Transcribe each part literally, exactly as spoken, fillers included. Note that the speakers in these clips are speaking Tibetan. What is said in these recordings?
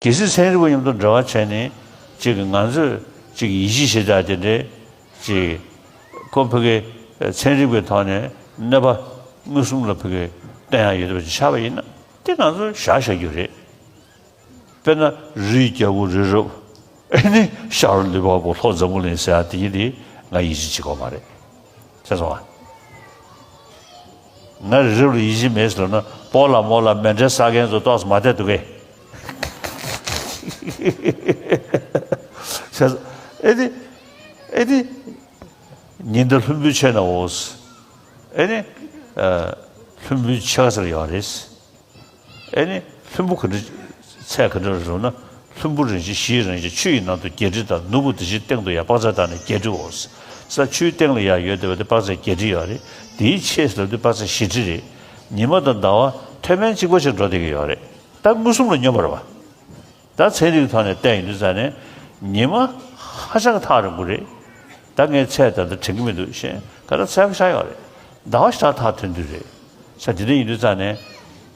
གལ་སྲིད་ཚན་རིག་པ་མཉམ་དུ་འབྲེལ་བ་བྱས་ནས་ཅིག་ང་ཚོས་ཅིག་ཡིད་ཆེས་བྱེད་ཡག་དེ་འདྲའི་ཅིག་ཁོ་ཕ་གི་ཚན་རིག་པའི་ཐོག་ནས་གནོད་པ་མངོན་སུམ་ལ་ཕ་གི་བསྟན་ཡག་ཡོད་པ་ཅིག་ཆགས་པ་ཡིན་ན་དེ་ང་ཚོས་བཞག་བཞག་རྒྱུ་རེད། དཔེར་ན་རིའི་རྒྱལ་པོ་རི་རབ། ཨེ་ནི་ཤར་ལུས་འཕགས་པོ་ལྷོ་འཛམ་བུ་གླིང་ཟེར་ཡག་དེ་ཡིན་དེ་ང་ཡིད་ཆེས་བྱེད་ཀྱི་ཡོད་མ་རེད། ཤེས་སོང་ང་། ང་རི་རབ་ལ་ཡིད་ཆེས་མེད་ཟེར་ལབ་ན་སྤོ་ལགས་རྨོ་ལགས་མེ་འདྲའི་ས་རྒན་ཚོ་ཏོག་ཙམ་མ་བསྡད་འདུག་གས། ཤེས་སོང་། ཨེ་ནི་ཨེ་ནི་ཉི་ཟླ་ལྷུན་པོའི་ཆོས་ནའོ། ཨེ་ནི་ལྷུན་པོའི་ཆོས་ཟེར་ཡོད་རེད། ཨེ་ནི་ལྷུན་པོ་ག་འདྲ། ཚད་ག་འདྲ་རེད་ཟེར་ན། ལྷུན་པོ་རིན་ཆེན་བཞིའི་རང་བཞིན་ཆུ་ཡི་ནང་དུ་བརྒྱད་ཁྲི་དང་། ནོར་བུ་དེ་བཞིན་སྟེང་དུ་ཡང་དཔག་ཚད་བཏགས་ནས་བརྒྱད་ཁྲིའོ། ས་ཆུའི་སྟེང་ལ་ཡང་ཡོད་བསྡད་པ་དེ་དཔག་ཚད་བརྒྱད་ཁྲི་ཡོད་རེད། དེའི་ཕྱེད་ཟེར་བ་དེ་དཔག་ཚད་བཞི་ཁྲི་རེད། ཉི་མ་དང་ཟླ་བ་མཐོ་དམན་གཅིག་པ་ཞིག་འགྲོ་བསྡད་ཀྱི་ཡོད་རེད། ད་མངོན་སུམ་ལ་སྙོམས་པ་རེད་བ། ད་ཚན་རིག་ཐོག་ནས་བལྟས་ཡིན་དུས་ཙང་ནས་ཉི་མ་ཧ་ཅང་གི་ཐག་རིང་པོ་རེད། ད་ངས་ཚད་ད་ལྟ་དྲན་གྱི་མི་འདུག་ཤེས་ག་ད་ཚད་ཁ་ཤ་ཡོད་རེད། ཟླ་བ་ཞེ་དྲག་ཐག་ཐུང་ཐུང་རེད། ས་དེ་འདྲ་ཡིན་དུས་ཙང་ནས་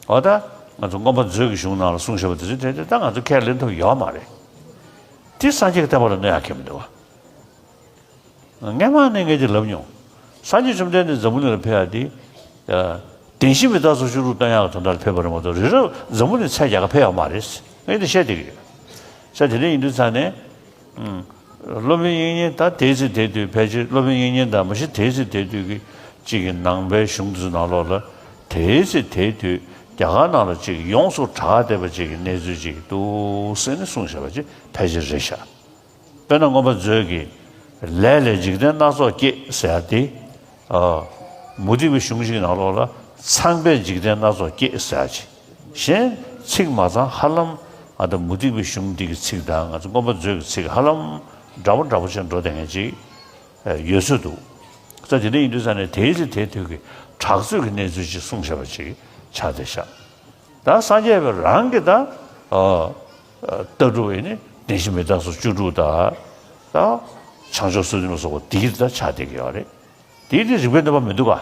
འོ་ད་ང་ཚོ་མངོན་པ་མཛོད་ཀྱི་གཞུང་ནང་ལ་གསུངས་བཞག་པ་དེ་ཚོ་དེ་དེ་ད་ང་ཚོ་ཁས་ལེན་ཐུབ་ཡོད་མ་རེད། དེ་སངས་རྒྱས་ཀྱི་བསྟན་པ་ལ་གནོད་ཡག་གི་མི་འདུག་བ། སྔན་མ་ནས་ངས་དེ་ལབ་མྱོང་། སངས་རྒྱས་བཅོམ་ལྡན་འདས་འཛམ་བུ་གླིང་ལ་ཕེབས་ཡག་དེ། བདེན་བཞི་མི་རྟག་སོགས་བཅུ་དྲུག་སྟོན་ཡག་གི་དོན་དག་ལ་ཕེབས་པ་རེད་མ་གཏོགས་རི་རབ་འཛམ་བུ་གླིང་ཚད་རྒྱག་ག་ཕེབས་ཡག་མ་རེད། ངས་དེ་བཤད་བསྡད་ཀྱི་ཡོད། ས་དེ་འདྲ་ཡིན་དུས་ཙང་ནས། སློབ་དཔོན་དབྱིག་གཉེན་ད་དེའི་ཚེ་དེའི་དུས་ཕལ་ཆེར་སློབ་དཔོན་དབྱིག་གཉེན་དང་མ་གཞི་དེའི་ཚེ་དེའི་དུས་ཀྱི་གཅིག་གི་ནང་པའི་གཞུང་དེ་ཚོ་ནང་ལོགས་ལ་དེའི་ཚེ་དེའི་དུས་རྒྱ་གར་ནང་ལ་གཅིག་ཡོངས་སུ་གྲགས་བསྡད་པ་གཅིག་གི་གནས་ཚུལ་གཅིག་འདུག་ཟེར་ནས་གསུངས་བཞག་པ་ཅིག་ཕལ་ཆེར་རེད་ཤག་དཔེར་ན་མངོན་པ་མཛོད་ཀྱི་ལས་ལས་འཇིག་རྟེན་སྣ་ཚོགས་སྐྱེས་ཟེར་ཡག་དེ། ཨ། མུ་སྟེགས་པའི་གཞུང་ཞིག་ནང་ལོགས་ལ་ཚངས་པས་འཇིག་རྟེན་སྣ་ཚོགས་སྐྱེས་ཟེར་ཡག་ཅིག་གཞན་ཚིག་མ་ཚང་ཧ་ལམ་ཨ་ད་མུ་སྟེགས་པའི་གཞུང་འདི་གི་ཚིག་དང་ང་ཚོ་མངོན་པ་མཛོད་ཀྱི་ཚིག་ཧ་ལམ་འདྲ་པོ་འདྲ་པོ་བྱས་འགྲོ་བསྡད་མཁན་ཅིག་ཡོད་ཚོད་འདུག་ས་དེ་འདྲ་ཡིན་དུས་ཙང་ནས་དེའི་ཚེ་དེའི་དུས་ཀྱི་གྲགས་ཚོད་ཀྱི་གནས་ཚུལ་ཅིག་གསུངས་བཞག་པ་ཅིག་ཆགས་བསྡད་ཤག་ད་སངས་རྒྱས་པའི་རང་གི་ད། ཨ། ཨ། ལྟ་གྲུབ་ཡིན་ནི་བདེན་བཞི་མི་རྟག་སོགས་བཅུ་དྲུག་དང་། ད། བྱང་ཆུབ་སོ་བདུན་པ་སོགས་པ་དེའི་ད་ཆགས་བསྡད་ཀྱི་ཡོད་རེད། དེའི་དེ་རིགས་པའི་གནོད་པ་མི་འདུག་ག་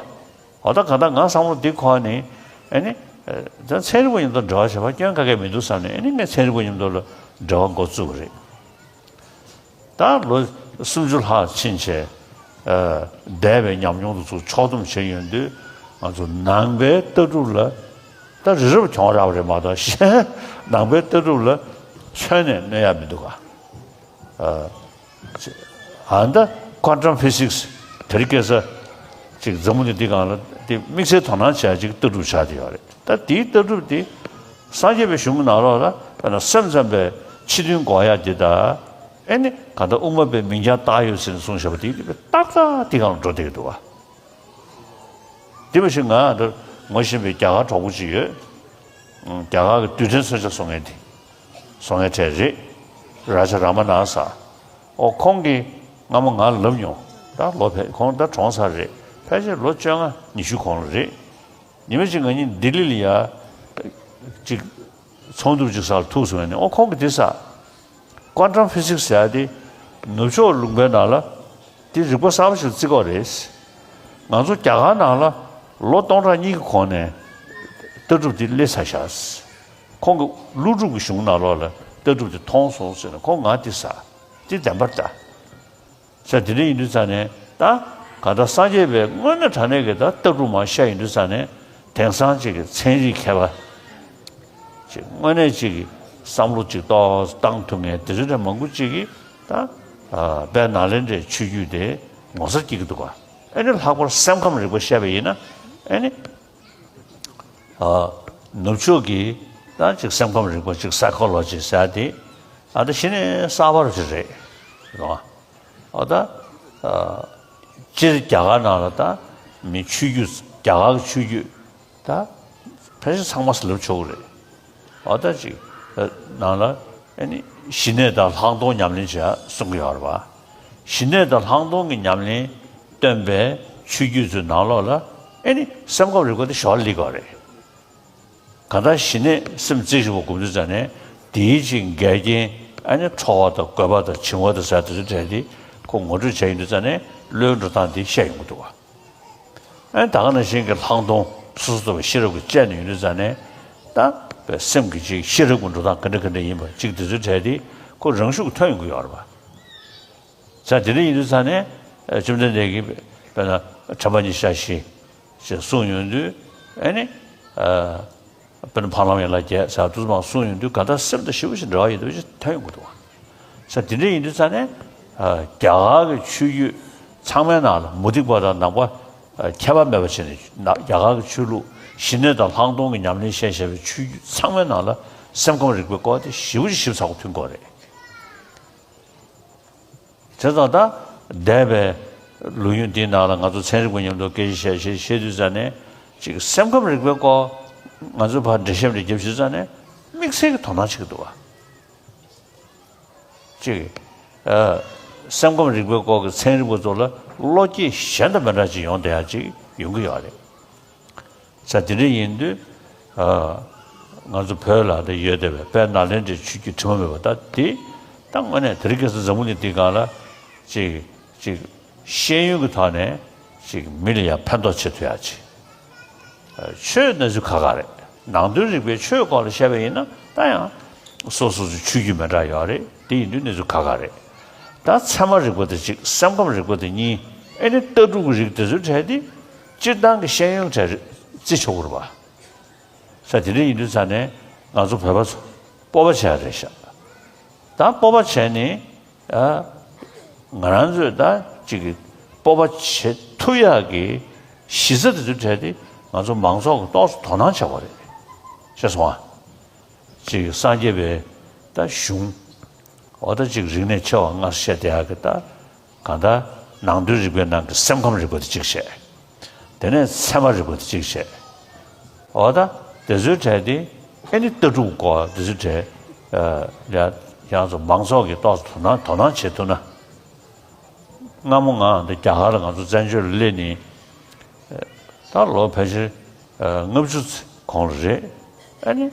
འོ་ད་གང་ལྟར་ང་བསམ་བློ་འདི་འཁོར་ནས་ཨ་ནི། ཨ། ད་ཚན་རིག་པ་མཉམ་དུ་འབྲེལ་བ་བྱེད་པ་སྐྱོན་ག་གེ་མི་འདུག་བསམ་ནས་ཨ་ནི་ངས་ཚན་རིག་པ་མཉམ་དུ་ལ་འབྲེལ་བ་འགོ་བཙུགས་པ་རེད། ད་ལོ་སུམ་ཅུ་ལྷག་ཕྱིན་བྱས། ཨ། འདས་པའི་ཉམས་མྱོང་དེ་ཚོ་ཕྱོགས་བསྡོམས་བྱས་ཡོང་དུས་ང་ཚོ་ནང་པའི་ལྟ་གྲུབ་ལ་ད་རི་རབ་གྱོང་རག་པ་རེད་མ་གཏོགས་གཞན་ནང་པའི་ལྟ་གྲུབ་ལ་ཁྱོན་ནས་གནོད་ཡག་མི་འདུག་ག་ཨ། ཨ་ད་quantum physics དེ་རིང་ཁ་སང་ཅིག་འཛམ་བུ་གླིང་འདི་སྒང་ལ་དེ་དམིགས་བསལ་དོ་སྣང་བྱེད་ཡག་ཅིག་ལྟ་གྲུབ་ཆགས་བསྡད་ཡོད་རེད། ད་དེའི་ལྟ་གྲུབ་དེ་སངས་རྒྱས་པའི་གཞུང་གི་ནང་ལོགས་ལ་དཔེར་ན་སེམས་ཙམ་པའི་ཕྱི་དོན་གོ་ཡག་འདི་དང་། ཨེ་ནི་གང་ལྟར་དབུ་མ་པའི་མིང་རྐྱང་བཏགས་ཡོད་ཟེར་ནས་གསུངས་བཞག་པ་དེ་ཏག་ཏག་དེ་སྒང་ལ་འགྲོ་བསྡད་ཀྱི་འདུག་བ། དེ་མ་གཞི་ང་འདིར་ངོ་ཤེས་པའི་རྒྱ་གར་གྲོགས་པོ་ཅིག་ཡོད། རྒྱ་གར་གྱི་རྡུལ་ཕྲན་མཚོན་ཆ་བཟོ་མཁན་དེ། བཟོ་མཁན་གྲས་རེད། རཱ་ཇ་རཱ་མ་ན་ས། ཨོ་ཁོང་གིས་སྔ་མོ་ང་ལ་ལབ་མྱོང་། ད་ལོ་ཕལ་ཁོང་ད་གྲོངས་ཚར་རེད། ཕལ་ཆེར་ལོ་བཅོ་ལྔ་ཉི་ཤུ་གོང་ལ་རེད། ཉི་མ་གཅིག་ང་གཉིས་ལྡི་ལི་ལ་ཡ། ཅིག་ཚོགས་འདུ་ཅིག་སར་ཐུག་སོང་ནས་ཨོ་ཁོང་གིས་དེ་ས། Quantum physics ཟེར་ཡ་དེ་ནུབ་ཕྱོགས་ལུང་པའི་ནང་ལ་དེ་རིག་པ་གསར་པ་ཞིག་བརྩི་གི་རེད། ང་ཚོ་རྒྱ་གར་ནང་ལ་ལོ་སྟོང་ཕྲག་གཉིས་ཀྱི་གོང་ནས་ལྟ་གྲུབ་དེ་སླེབས་ཚར་ཤག་ཁོང་གིས་ཀླུ་སྒྲུབ་ཀྱི་གཞུང་ནང་ལོགས་ལ་ལྟ་གྲུབ་དེ་མཐོང་སོང་ཟེར་ནས་ཁོང་ང་དེ་ས་དེ་བདེན་པར་ལྟ། ས་དེ་འདྲ་ཡིན་དུས་ཙང་ནས་ད་གང་ལྟར་སངས་རྒྱས་པའི་དངོས་གནས་དྲང་གནས་ཀྱི་ད་ལྟ་གྲུབ་མར་བཤད་ཡིན་དུས་ཙང་ནས་དེང་སང་ཅིག་གི་ཚན་རིག་མཁས་པ་ཅིག་དངོས་གནས་ཅིག་གི་བསམ་བློ་ཅིག་ཏོག་ཙམ་བཏང་ཐུབ་མཁན་དེ་ཚོ་འདྲ་མང་པོ་ཅིག་གིས་ད་དཔལ་ནཱ་ལེནྡྲའི་ཆོས་བརྒྱུད་དེ་ངོ་མཚར་སྐྱེ་གི་འདུག་ག་ཨེ་ནི་ལྷག་པར་སེམས་ཁམས་རིག་པ་བཤད་པ་ཡིན་ན་ཨེ་ནི། ཨ། ནུབ་ཕྱོགས་ཀྱི་ད་ཅིག་སེམས་ཁམས་རིག་པ་ཅིག་སའི་ཁོ་ལོ་ཇི་ཟེར་དེ་ཨ་ད་གཞི་ནས་གསར་པ་རུ་ཅིག་རེད། རེད་བ། ཨ་ད་ཨ། སྤྱིར་རྒྱ་གར་ནང་ལ་ད་མི་ཆོས་བརྒྱུད་རྒྱ་གར་གྱི་ཆོས་བརྒྱུད་ད་ཕལ་ཆེར་ཚང་མ་ཟེར་ལབ་ཆོག་གི་རེད། ཨ་ད་ཅིག་ནང་ལ་ཨ་ནི་ཞི་གནས་དང་ལྷག་མཐོང་ཉམས་ལེན་བྱེད་ཡ་གསུང་གི་ཡོད་རེད་བ། ཞི་གནས་དང་ལྷག་མཐོང་གི་ཉམས་ལེན་སྟོན་པའི་ཆོས་བརྒྱུད་ཚོའི་ནང་ལོགས་ལ་ཨེ་ནི་སེམས་ཁམས་རིག་པ་དེ་ཞོར་སླེབས་ཀྱི་རེད། གང་ལྟར་ཞི་གནས་སེམས་རྩེ་གཅིག་པ་སྒོམ་དུས་ཙང་ནས་དེའི་ཅིག་འགལ་རྐྱེན་ཨ་ནི་ཁྲོ་བ་དང་རྒོད་པ་དང་འཆིང་བ་དང་ཟེར་དེ་ཚོ་འདྲ་དེ་ཁོ་ངོ་སྤྲོད་བྱས་ཡོང་དུས་ཙང་ནས་བློའི་འགྲོ་སྟངས་དེ་བཤད་ཡོང་གི་འདུག་བ། ཨ་ནི་ད་ག་ནང་བཞིན་གྱི་ལྷག་མཐོང་སོ་སོ་རྟོགས་པའི་ཤེས་རབ་ཀྱིས་དཔྱད་ནས་ཡོང་དུས་ཙང་ནས་ད་ པའི་སེམས་ཀྱི་ཅིག་ཤེས་རབ་ཀྱི་འགྲོ་སྟངས་ག་འདྲ་ག་འདྲ་ཡིན་པ་ཅིག་དེ་ཚོའི་གྲས་དེ་ཁོ་རང་ཤུགས་ཐོན་ཡོང་གི་ཡོད་རེད་པ། ས་དེ་འདྲ་ཡིན་དུས་ས་ནས་བཅོམ་ལྡན་འདས་ཀྱིས་དཔེར་ན་དྲན་པ་ཉིད་ཤར་ཞི་ཞེས་གསུངས་ཡོང་དུས་ཨ་ནི། དཔེར་ན་འཕགས་ལམ་ཡན་ལག་བརྒྱད་ཟེར་དུས་མ་གསུངས་ཡོང་དུས་ག་ད་སེམས་དང་ཞེ་པོ་ཞིག་འབྲེལ་བ་ཡོད་པ་ཞིག་ཐོན་ཡོང་གི་འདུག་བ། ས་དེ་འདྲ་ཡིན་དུས་ས་ནས་རྒྱ་གར་གྱི་ཆོས་བརྒྱུད་ཚང་མའི་ནང་ལ་མུ་སྟེགས་པ་དང་ནང་པ་ཁྱད་པར་མེད་པ་བྱས་ནས་རྒྱ་གར་གྱི་ཆོས་ལུགས་ཞི་གནས་དང་ལྷག་མཐོང་གི་ཉམས་ལེན་བཤད་བཞག་པའི་ཆོས་བརྒྱུད་ཚང་མའི་ནང་ལ་སེམས་ཁམས་རིག་པའི་སྐོར་དེ་ཞེ་པོ་ཞིག་ཞིབ་ཚགས་པོ་མཐུན་སྐོར་རེད། བྱས་ཙང་ད་འདས་པའི་ལོ་རྒྱུས་འདིའི་ནང་ལ་ང་ཚོ་ཚན་རིག་པ་མཉམ་དུ་སྐད་ཆ་བཤད་བཤད་བཤད་དུས་ཙ་ནས་ཅིག་སེམས་ཁམས་རིག་པའི་སྐོར་ང་ཚོ་ཕར་འགྲེལ་བཤད་འདྲ་རྒྱབ་བྱེད་ཙ་ནས་དམིགས་བསལ་གྱི་དོ་སྣང་བྱེད་ཀྱི་འདུག་བ། ཅིག་ཨ། སེམས་ཁམས་རིག་པའི་སྐོར་གྱི་ཚན་རིག་པ་ཚོ་ལ་བློ་སྐྱེད་གཞན་དང་མི་འདྲ་ཅིག་ཡོང་བསྡད་ཡ་ཅིག་ཡོང་གི་ཡོད་རེད། ས་དེ་འདྲ་ཡིན་དུས། ཨ། ང་ཚོ་བོད་ལ་ད་ཡོད་བསྡད་པའི་དཔལ་ནཱ་ལེནྡྲའི་ཆོས་བརྒྱུད་དྲི་མ་མེད་པ་ད་དེ་ད་དངོས་གནས་དེ་རིང་ཁ་སང་འཛམ་བུ་གླིང་འདིའི་སྒང་ལ་ཅིག་ཅིག་ཤེས་ཡོན་གྱི་ཐོག་ནས་ཅིག་མི་ལ་ཡང་ཕན་ཐོགས་བྱེད་ཐུབ་ཡ་ཅིག་ཨ། ཆོས་གནས་ཚུལ་ཁག་ཁག་རེད། ནང་དོན་རིག་པའི་ཆོས་སྐོར་ལ་བཤད་པ་ཡིན་ན་ད་ཡང་སོ་སོ་སོའི་ཆོས་བརྒྱུད་མི་འདྲ་ཡོད་རེད། དེ་ཡིན་དུས་གནས་ཚུལ་ཁག་ཁག་རེད། ད་ཚད་མ་རིག་པ་དེ་གཅིག་སེམས་ཁམས་རིག་པ་དེ་གཉིས། ཨེ་ནི་ལྟ་གྲུབ་ཀྱི་རིགས་དེ་ཚོའི་གྲས་དེ་སྤྱིར་བཏང་གི་ཤེས་ཡོན་གྲས་རེད་བརྩི་ཆོག་གི་རེད་པ། ས་དེ་འདྲ་ཡིན་དུས་ས་ནས་ང་ཚོ་བོད་པ་ཚོ་སྤོབས་པ་བྱས་རེད་ཤག་ད་སྤོབས་པ་བྱས་ནས། ཨ། ང་རང་ཚོས་ད་ཅིག་གི་སྤོབས་པ་བྱེད་ཐུབ་ཡག་གི་གཞི་རྩ་དེ་ཚོའི་གྲས་དེ་ང་ཚོ་མང་ཚོགས་ཀྱིས་ཏོག་ཙམ་དོ་སྣང་བྱེད་དགོས་རེད། ཤེས་སོང་ཨ། ཅིག་སངས་རྒྱས་པའི་ད་གཞུང་། འོ་ད་ཅིག་རིག་གནས་ཆེ་བ་སྔར་བཤད་བསྡད་ཡག་གི་ད། གང་ལྟར་ནང་དོན་རིག་པའི་ནང་གི་སེམས་ཁམས་རིག་པ་དེ་གཅིག་བྱས། དེ་ནས་ཚད་མ་རིག་པ་དེ་གཅིག་བྱས། འོ་ད་དེ་ཚོའི་གྲས་དེ་ཨེ་ནི་ལྟ་གྲུབ་སྐོར་དེ་ཚོའི་གྲས། ཨ། ཡ། ཡང་ཚོ་མང་ཚོགས་ཀྱིས་ཏོག་ཙམ་དོ་སྣང་དོ་སྣང་བྱེད་ཐུབ་ན། སྔ་མོ་ང་འདི་རྒྱ་གར་ལ་ང་ཚོ་བཙན་བྱོལ་ལ་སླེབས་ནས། ད་ལོ་ཕལ་ཆེར་ལྔ་བཅུ་ཙམ་གོང་ལ་རེད། ཨ་ནི་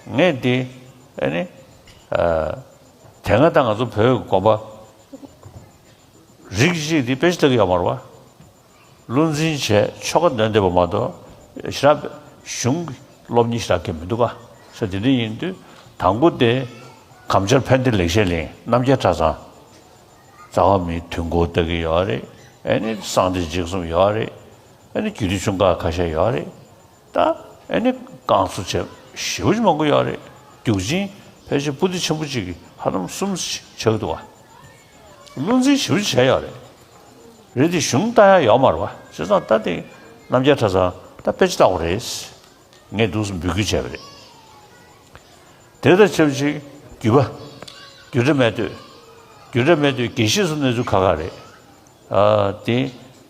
ངས་འདི་ཨ་ནི་དེ་སྔ་ད་ང་ཚོ་བོད་ཀྱི་དགོན་པ་རིགས་གཅིག་འདི་དཔེ་ཆ་ལྟ་གི་ཡོད་མ་རེད་པ། བློ་འཛིན་བྱས་ཆོ་ག་འདོན་བསྡད་པ་མ་གཏོགས་ཞེ་དྲག་གཞུང་གི་སློབ་གཉེར་ཞེ་དྲག་གི་མི་འདུག་ག་ས་དེ་འདྲ་ཡིན་དུས་དང་པོ་དེ་གམ་ཆར་ཕན་བདེ་ལེགས་བཤད་གླིང་རྣམ་རྒྱལ་གྲྭ་ཚང་། རྩ་བ་མིའི་དུས་འཁོར་ལྟ་གི་ཡོད་རེད། ཨ་ནི་གསང་བདེ་འཇིགས་གསུམ་ཡོད་རེད། ཨ་ནི་རྒྱུད་སྡེ་ཆུང་ཁག་ཁ་ཤས་ཡོད་རེད། ད་ཨ་ནི་བསྐང་གསོ་བྱས་ཞེ་པོ་ཅིག་མང་པོ་ཡོད་རེད། རྒྱུག་ཆེན་ཕལ་ཆེར་པོ་ཏི་ཆེན་པོ་གཅིག་གིས་ཧ་ལམ་གསུམ་ཆགས་ཀྱི་འདུག་བ། བློ་འཛིན་ཞེ་པོ་ཅིག་བྱས་ཡོད་རེད། རེད་དེ་གཞུང་ལྟ་ཡ་ཡོད་མ་རེད་བ། བྱས་ཙང་ད་དེ་རྣམ་རྒྱལ་གྲྭ་ཚང་ད་དཔེ་ཆ་ལྟ་དགོས་རེད། ངས་འདུག་སེ་འབོད་སྐུལ་བྱས་པ་རེད། དེ་དང་ཆབས་ཅིག་བརྒྱུད་པ། རྒྱུད་གྲྭ་སྨད་སྟོད། རྒྱུད་གྲྭ་སྨད་སྟོད་དགེ་བཤེས་ཚོ་གནས་ཚུལ་ཁག་ཁག་རེད། ཨ། དེ།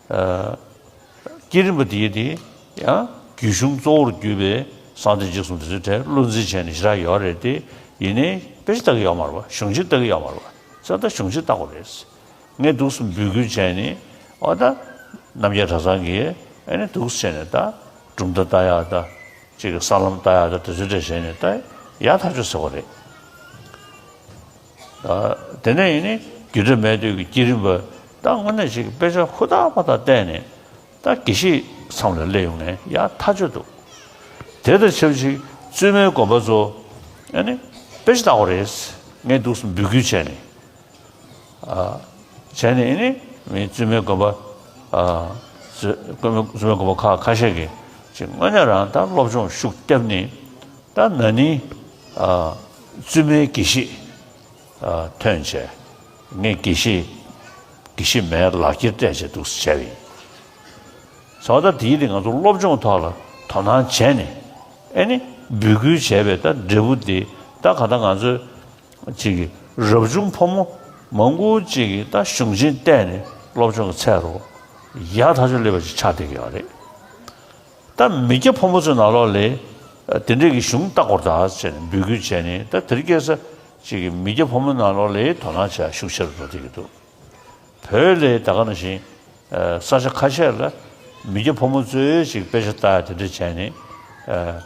ཨ། བསྐྱེད་རིམ་པ་དེ་དེ་ཡང་རྒྱུད་གཞུང་གཙོ་བོར་གྱུར་པའི་གསང་བདེ་འཇིགས་གསུམ་དེ་ཚོའི་གྲས་བློ་འཛིན་བྱས་ནས་ཞེ་དྲག་ཡོད་རེད་དེ། ཡིན་ནའི་དཔེ་ཆ་ལྟ་གི་ཡོད་མ་རེད་བ། གཞུང་ཆེན་ལྟ་གི་ཡོད་མ་རེད་བ། ས་ད་གཞུང་ཆེན་ལྟ་དགོས་རེད། ངས་འདུག་སེ་འབོད་སྐུལ་བྱས་ནས། འོ་ད་རྣམ་རྒྱལ་གྲྭ་ཚང་གིས་ཨ་ནི་འདུག་སེ་བྱས་ནས་ད་གྲུབ་མཐའ་ལྟ་ཡག་ད་ཅིག་གི་ས་ལམ་ལྟ་ཡག་ད་དེ་ཚོའི་གྲས་བྱས་ནས་ད་ཡག་ཐག་ཆོད་ཟེར་བ་རེད། ད་དེ་ནས་ཡིན་ནི་རྒྱུད་གྲྭ་སྨད་སྟོད་ཀྱི་བསྐྱེད་རིམ་པ་ད་དངོས་གནས་ཅིག་དཔེ་ཆ་ཧུར་ཐག་པ་ད་བལྟས་ནས་ད་དགེ་བཤེས་མཚམས་ལ་སླེབས་ཡོང་ནས་ཡག་ཐག་ཆོད་འདུག་དེ་དང་ཆབས་ཅིག་བཙུན་མའི་དགོན་པ་ཚོ་ཨ་ནི་དཔེ་ཆ་ལྟ་དགོས་རེད། ངས་འདུག་སེ་འབོད་སྐུལ་བྱས་ནས། ཨ། བྱས་ནས་ཨ་ནི་མི་བཙུན་མའི་དགོན་པ། ཨ། བཙུན་མའི་དགོན་པ་ཁག་ཁ་ཤས་ཀྱིས་ཅིག་དངོས་གནས་རང་ད་སློབ་སྦྱོང་ཤུགས་བརྒྱབ་ནས་ད་ན་ནིང་། ཨ། བཙུན་མའི་དགེ་བཤེས། ཨ། ཐོན་བྱས། ངས་དགེ་བཤེས། དགེ་བཤེས་མའི་ལག་འཁྱེར་སྤྲད་བྱས་འདུག་སེ་བྱས་པ་ཡིན། ས་ད་དེའི་རིང་ང་ཚོ་སློབ་སྦྱོང་ཐོག་ལ་དོ་སྣང་བྱས་ནས་ཨ་ནི་འབོད་སྐུལ་བྱས་པའི་ད་འབྲས་བུ་དེ་ད་ག་ད་ང་ཚོས་ཅིག་གི་རབ་བྱུང་ཕོ་མོ་མང་པོ་ཅིག་གིས་ད་གཞུང་ཆེན་བལྟས་ནས་སློབ་སྦྱོང་གི་ཚད་རུ་ཡག་ཐག་ཆོད་སླེབས་པ་ཅིག་ཆགས་བསྡད་ཀྱི་ཡོད་རེད། ད་མི་སྐྱ་ཕོ་མོ་ཚོའི་ནང་ལོགས་ལ་དེ་འདྲས་ཀྱི་གཞུང་ལྟ་དགོས་རེད་ད་ཟེར་ནས་འབོད་སྐུལ་བྱས་ནས། ད་དེ་རིང་ཁ་སང་ཅིག་གི་མི་སྐྱ་ཕོ་མོའི་ནང་ལོགས་ལ་དོ་སྣང་བྱེད་ཡག་ཤུགས་ཆེ་རུ་འགྲོ་བསྡད་ཀྱི་འདུག་བོད་ལ་ད་ག་ནང་བཞིན། ཨ། ས་ཆ་ཁ་ཤས་ལ་མི་སྐྱ་ཕོ་མོ་ཚོས་ཅིག་དཔེ་ཆ་ལྟ་ཡག་དེ་འདྲ་བྱས་ནས། ཨ།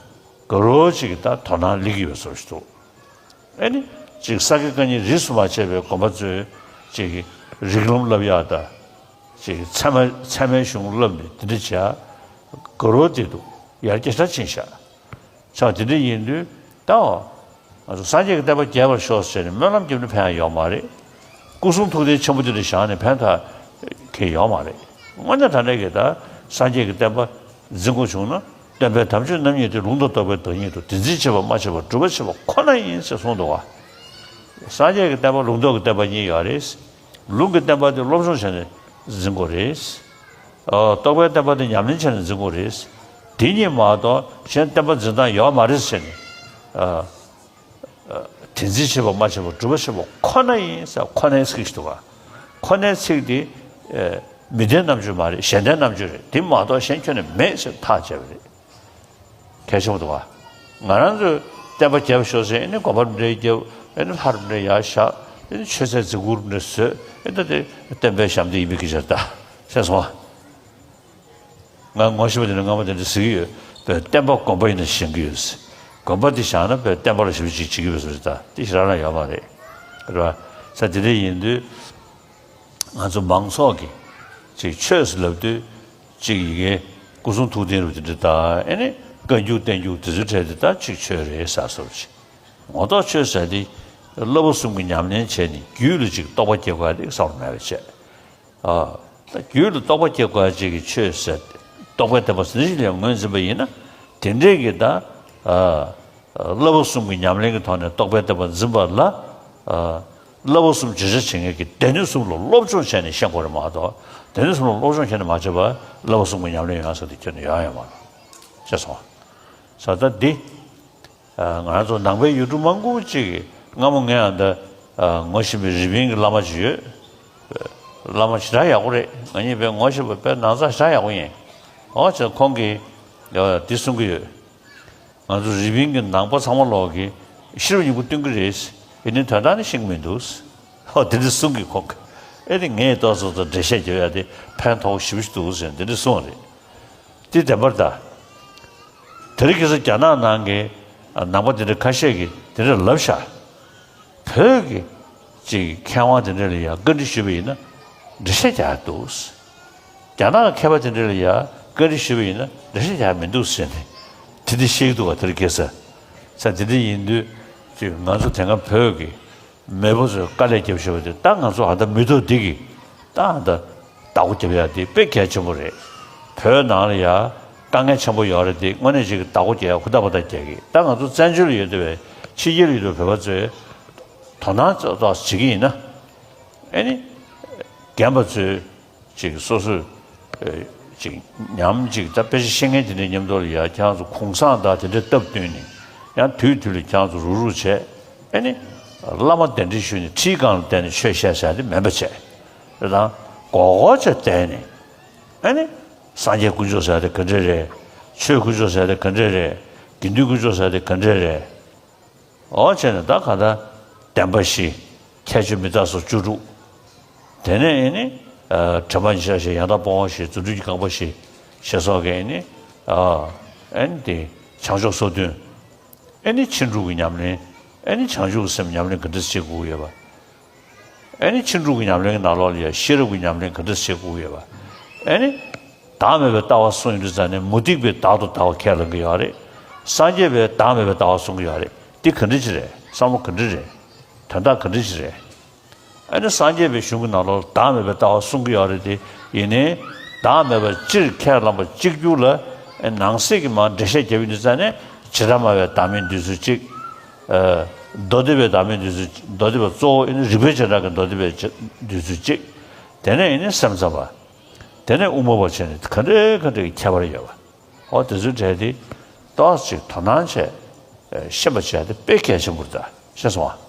དགའ་རབ་ཅིག་ད་དོ་སྣང་སླེབས་ཀྱི་ཡོད་བཟོ་ཞིག་འདུག་ཨ་ནི་ཅིག་ས་དགེ་བཀའ་རྙིང་རིས་སུ་མ་ཆད་པའི་དགོན་པ་ཚོས་ཅིག་རིགས་ལམ་བསླབ་ཡག་ད། ཅིག་ཚད་མ་ཚད་མའི་གཞུང་བསླབ་ནས་དེ་འདྲ་བྱས། དགའ་རབ་དེ་འདུག་ཡར་རྒྱས་ཞེ་དྲག་ཕྱིན་ཤག་ཆ་དེ་འདྲ་ཡིན་དུས། ད་ང་ཚོ་སངས་རྒྱས་ཀྱི་བསྟན་པ་རྒྱས་པར་ཤོག་ཟེར་ནས་སྨོན་ལམ་བརྒྱབ་ནས་ཕན་ཡང་ཡོད་མ་རེད། སྐུ་གསུང་ཐུགས་རྟེན་ཆེན་པོ་དེ་འདྲ་བཞེངས་ནས་ཕན་ཐོགས་གང་ཡང་ཡོད་མ་རེད། དངོས་གནས་དྲང་གནས་ཀྱི་ད་སངས་རྒྱས་ཀྱི་བསྟན་པ་འཛིན་དགོས་བྱུང་ན། སྟོན་པའི་དམ་ཆོས་རྣམ་གཉིས་ཏེ། ལུང་དང་རྟོགས་པའི་བདག་ཉིད་དོ། དེ་འཛིན་བྱེད་པ་སྨྲ་བྱེད་པ། སྒྲུབ་པ་བྱེད་པ་ཁོ་ན་ཡིན་ཟེར་གསུངས་འདུག་བ། སངས་རྒྱས་ཀྱི་བསྟན་པ་ལུང་རྟོགས་ཀྱི་བསྟན་པ་གཉིས་ཡོད་རེད། ལུང་གི་བསྟན་པ་དེ་སློབ་སྦྱོང་བྱས་ནས་འཛིན་དགོས་རེད། ཨ། རྟོགས་པའི་བསྟན་པ་དེ་ཉམས་ལེན་བྱས་ནས་འཛིན་དགོས་རེད། དེ་གཉིས་མ་གཏོགས་གཞན་བསྟན་པ་འཛིན་སྟངས་ཡོད་མ་རེད་ཟེར་ནས། ཨ། ཨ། དེ་འཛིན་བྱེད་པ་སྨྲ་བྱེད་པ། སྒྲུབ་པ་བྱེད་པ་ཁོ་ན་ཡིན་ཟེར། ཁོ་ནའི་ཚིག་ཞིག་འདུག་ག་ཁོ་ནའི་ཚིག་དེ། ཨ། མི་ལྡན་རྣམ་འགྱུར་མ་རེད། གཞན་ལྡན་རྣམ་འགྱུར་རེད། དེ་མ་གཏོགས་གཞན་ཁྱོན་ནས་མེད་ཟེར་ཐག་བཅད་པ་རེད། གལ་ཆེན་པོ་འདུག་བ། ང་རང་ཚོས་བསྟན་པ་རྒྱབ་ཤོག་ཟེར། ཨེ་ནི་དགོན་པ་འདྲ་རྒྱབ། ཨེ་ནི་ལྷ་འདྲ་ཡར་བཞག། ཨེ་ནི་མཆོད་རྫས་རྫིག་པོ་འདྲ་བཟོས། ཨེ་ད་དེ་བསྟན་པའི་ཞབས་འདེགས་ཡིན་པའི་སྐད་ཆ་རེད་ད། ཤེས་སོང་ང་། ང་ངོ་ཤེས་པ་དེ་འདྲ་སྔ་མོ་དེ་འདྲ་ཟེར་གྱི་ཡོད་པས། བསྟན་པ་དགོན་པ་ཡིན་ན་བཞེངས་ཀྱི་ཡོད་ཟེར། དགོན་པ་དེ་བཞེངས་ན་པས་བསྟན་པ་ལ་ཞབས་ཕྱི་ཅིག་བྱེད་ཀྱི་ཡོད་ཟེར་ད། དེ་ཞེ་དྲག་རང་ཡོད་མ་རེད། རེད་བ། ས་དེ་འདྲ་ཡིན་དུས། ང་ཚོ་མང་ཚོགས་ཀྱིས་ཅིག་ཆོས་ཟེར་ལབ་དུས། ཅིག་ཡི་གེ་སྐུ་གསུང་ཐུགས་རྟེན་རུ་དེ་འདྲ་དང་། ཨེ་ནི་བཀའ་འགྱུར་བསྟན་འགྱུར་དེ་ཚོའི་གྲས་དེ་དག་ཅིག་ཆོས་རེད་ཟེར་བཟོ་ཅིག་ངོ་ཐོག་ཆོས་ཟེར་དེ་བསླབ་པ་གསུམ་གྱི་ཉམས་ལེན་བྱས་ནས་རྒྱུད་ལ་ཅིག་རྟོགས་པ་སྐྱེ་དགོས་ཡ་དེ་བསམ་བློ་མེད་པ་བྱས། ཨ། ད་རྒྱུད་ལ་རྟོགས་པ་སྐྱེ་དགོས་ཡ་ཅིག་གི་ཆོས་ཟེར། རྟོགས་པའི་བསྟན་པ་ཟེར་ཞིག་ལ་ངོས་འཛིན་པ་ཡིན་ན། དེ་འདྲས་ཀྱི་ད། ཨ། བསླབ་པ་གསུམ་གྱི་ཉམས་ལེན་གྱི་ཐོག་ནས་རྟོགས་པའི་བསྟན་པ་འཛིན་པ་ལ། ཨ། བསླབ་པ་གསུམ་བརྗོད་བྱ་བྱེད་མཁན་གྱི་སྡེ་སྣོད་གསུམ་ལ་སློབ་སྦྱོང་བྱས་ནས་ཤེས་དགོས་རེད་མ་གཏོགས། སྡེ་སྣོད་གསུམ་ལ་སློབ་སྦྱོང་བྱས་ནས་མ་བྱས་པར་བསླབ་པ་གསུམ་གྱི་ཉམས་ལེན་ཡོང་ས་དེ་ཁྱོན་ནས་ཡོང་ཡོད་མ་རེད། ཤེས་སོང་། ས་ད་འདི། ཨ། ང་རང་ཚོ་ནང་པའི་ཡུལ་གྲུ་མང་པོ་ཅིག་གི། སྔ་མོ་ངས་ཨ་ད། ཨ། ངོ་ཤེས་པའི་རི་པིན་གྱི་བླ་མ་ཅིག་ཡོད། བླ་མ་ཞེ་དྲག་ཡག་པོ་རེད། ང་གཉིས་དཔེ་ངོ་ཤེས་པ་དཔེ་ནང་ཚགས་ཞེ་དྲག་ཡག་པོ་ཡིན། འོ་བྱས་ཁོང་གིས། ཨ། འདི་གསུང་གི་ཡོད། ང་ཚོ་རི་པིན་གྱི་ནང་པ་ཚང་མ་ལོག་གིས་ཤེས་རབ་སྙིང་པོ་སྟོན་གྱི་རེད། ཡིན་ནའི་དོན་དག་ནི་ཤེས་ཀྱི་མི་འདུག་ཧོ། དེ་འདྲ་གསུང་གི་ཁོང་གིས། ཨེ་ནི་ངས་ཏོག་ཙམ་ཙམ་འགྲེལ་བཤད་རྒྱབ་ཡ་དེ་ཕན་ཐོགས་ཞེ་པོ་ཞིག་འདུག་ཟེར་འདི་འདྲ་གསུངས་པ་རེད། དེ་བདེན་པར་ད། དེ་རིང་ཁ་སང་རྒྱ་ནག་ནང་གི་ནང་པ་དེ་འདྲ་ཁ་ཤས་ཀྱིས་དེ་འདྲ་ལབ་ཤག་བོད་ཀྱི་ཅིག་མཁས་དབང་དེ་འདྲ་ལ་ཡང་བཀའ་འདྲི་ཞུས་པ་ཡིན་ན་འགྲེལ་བཤད་རྒྱག་ཡ་འདུག་རྒྱ་ནག་གི་མཁས་པ་དེ་འདྲ་ལ་ཡང་བཀའ་འདྲི་ཞུས་པ་ཡིན་ན་འགྲེལ་བཤད་རྒྱག་ཡ་མི་འདུག་ཟེར་ནས་དེ་འདྲ་བཤད་ཀྱི་འདུག་བ། དེ་རིང་ཁ་སང་ས་དེ་འདྲ་ཡིན་དུས། ཅིག་ང་ཚོ་དེ་སྔ་བོད་ཀྱི་མེས་པོ་ཚོས་དཀའ་ལས་བརྒྱབ་བཞག་པ་དེ་ད་ང་ཚོ་ཨ་ད་མི་ཐོག་འདི་གིས་ད་ཨ་ད་བདག་པོ་རྒྱབ་ཡ་དེ་དཔེ་གལ་ཆེན་པོ་རེད། བོད་ནང་ལ་ཡ་དཀའ་ངལ་ཆེན་པོ་ཡོད་རེད། དེ་དངོས་གནས་ཅིག་གི་བདག་པོ་རྒྱག་ཡ་ཧུར་ཐག་བ་ཐག་རྒྱག་གི། ད་ང་ཚོ་བཙན་བྱོལ་ལ་ཡོད་བསྡད་པའི་ཕྱི་རྒྱལ་ལ་ཡོད་བསྡད་པའི་བོད་པ་ཚོས་དོ་སྣང་ཏོག་ཙམ་བྱེད་ཀྱི་ཡིན་ན། ཨེ་ནི་རྒན་པ་ཚོས། ཅིག་སོ་སོས། ཨེ། ཅིག་ཉམས་ཅིག་ད་དཔེ་ཆ་ཤེས་མཁན་དེ་འདྲའི་མཉམ་དུ་ལ་ཡ་ཁྱེད་རང་ཚོ་གུང་སེང་དང་དེ་འདྲའི་སྟབས་བསྟུན་ནས་ཡང་དུས་དུས་ལ་ཁྱེད་རང་ཚོ་རུག་རུག་བྱས། ཨེ་ནི་བླ་མ་གདན་འདྲེན་ཞུས་ནས་ཁྲིའི་སྒང་ལ་བསྡད་ནས་ཆོས་བཤད་བྱ་དེ་མིན་པ་བྱས། རེད་དང་། གོ་གོ་ཆ་བསྡད་ནས། ཨེ་ནི་སངས་རྒྱས་དཀོན་མཆོག་ཟེར་ཡ་དེ་ག་འདྲས་རེད། ཆོས་དཀོན་མཆོག་ཟེར་ཡ་དེ་ག་འདྲས་རེད། དགེ་འདུན་དཀོན་མཆོག་ཟེར་ཡ་དེ་ག་འདྲས་རེད། འོ་བྱས་ནས་ད་ག་ད་བདེན་པ་བཞི། ཁྱད་ཆོས་མི་རྟག་སོགས་བཅུ་དྲུག་དེ་ནས་ཨེ་ནི། ཨ། དྲི་མ་ཉེར་བཞག་བཞི། ཡང་དག་སྤོང་བ་བཞི། རྫུ་འཕྲུལ་གྱི་རྐང་པ་བཞི། ཞེས་སོགས་ཀྱི་ཨེ་ནི། ཨ། ཨེ་ནི་དེ་བྱང་ཆུབ་སོ་བདུན། ཨེ་ནི་ཕྱིན་དྲུག་གི་ཉམས་ལེན། ཨེ་ནི་བྱང་ཆུབ་ཀྱི་སེམས་ཉམས་ལེན་ག་འདྲ་བྱེད་དགོས་ཡོད་པ། ཨེ་ནི་ཕྱིན་དྲུག་གི་ཉམས་ལེན་གྱི་ནང་ལོགས་ལ་ཡང་ཤེས་རབ་ཀྱི་ཉམས་ལེན་ག་འདྲ་བྱེད་དགོས་ཡོད་པ། ཨེ་ནི་བདག་མེད་པའི་ལྟ་བ་གསུངས་ཡོང་དུས་ཙང་ནས་མུ་སྟེགས་པས་བདག་ཏུ་ལྟ་བ་ཁས་ལེན་གྱི་ཡོད་རེད། སངས་རྒྱས་པས་བདག་མེད་པའི་ལྟ་བ་གསུང་གི་ཡོད་རེད། འདི་ག་འདྲ་ཅིག་རེད། བསམ་བློ་ག་འདྲ་རེད། དོན་དག་ག་འདྲ་ཅིག་རེད། ཨ་ནི་སངས་རྒྱས་པའི་གཞུང་གི་ནང་ལོགས་ལ་བདག་མེད་པའི་ལྟ་བ་གསུང་གི་ཡོད་རེད་དེ། ཡིན་ནའི་བདག་མེད་པ་སྤྱིར་ཁས་བླངས་པ་གཅིག་གྱུར་ལ་ནང་གསེས་ཀྱི་མར་འགྲེལ་བཤད་རྒྱབ་ཡོང་དུས་ཙང་ནས་བྱེ་བྲག་སྨྲ་བའི་བདག་མེད་འདོད་ཚུལ་གཅིག་ཨ། མདོ་སྡེ་པའི་བདག་མེད་འདོད་ཚུལ། མདོ་སྡེ་པ་གཙོ་བོ་ཨ་ནི་རིགས་པའི་བྱེ་བྲག་གི་མདོ་སྡེ་པའི་འདོད་ཚུལ་གཅིག་དེ་ནས་ཨ་ནི་སེམས་ཙམ་པ། དེ་ནས་དབུ་མ་པ་བྱས་ནས་ག་འདྲའི་ག་འདྲའི་ཁྱད་པར་ཡོད་པ། འོ་དེ་ཚོའི་གྲས་དེ་ཏོག་ཙམ་ཅིག་དོ་སྣང་བྱས། ཨ། ཤེས་པ་བྱས་ཏེ་དཔེ་གལ་ཆེན་པོ་རེད་ད། ཤེས་སོང་